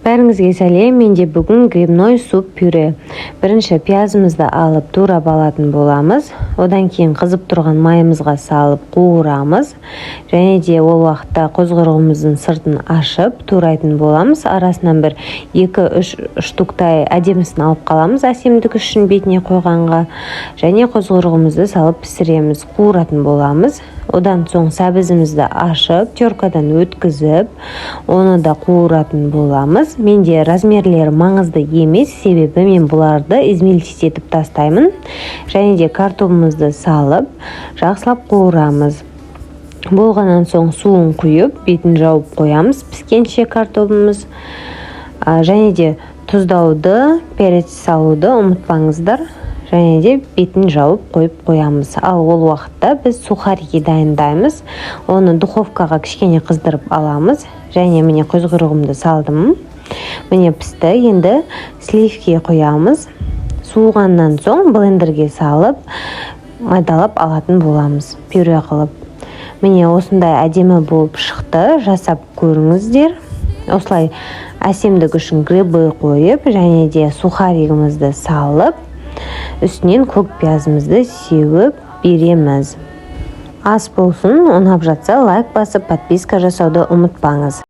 Бәріңізге сәлем! Менде бүгін грибной суп пюре. Бірінші пиязымызды алып, турап алатын боламыз. Одан кейін қызып тұрған майымызға салып қуырамыз және де ол уақытта қозықұрығымыздың сыртын ашып турайтын боламыз. Арасынан бір екі үш штуктай әдемісін алып қаламыз әсемдік үшін бетіне қойғанға. Және қозықұрығымызды салып пісіреміз, қуыратын боламыз. Одан соң сәбізімізді ашып, теркадан өткізіп, оны да қуыратын боламыз. Менде размерлері маңызды емес, себебі мен бұларды измельчить етіп тастаймын. Және де картопымызды салып, жақсылап қуырамыз. Болғаннан соң суын құйып, бетін жауып қоямыз піскенше картопымыз. Және де тұздауды, перец салуды ұмытпаңыздар. Және де бетін жауып қойып қоямыз. Ал ол уақытта біз сухарики дайындаймыз. Оны духовкаға кішкене қыздырып аламыз. Және міне, қозықұрығымды салдым, міне, пісті. Енді сливки құямыз. Суығаннан соң блендерге салып, майдалап алатын боламыз пюре қылып. Міне, осындай әдемі болып шықты. Жасап көріңіздер. Осылай әсемдік үшін грибы қойып және де сухаригімізді салып, үстінен көк пиязымызды сеуіп береміз. Ас болсын! Ұнап жатса, лайк басып, подписка жасауды ұмытпаңыз.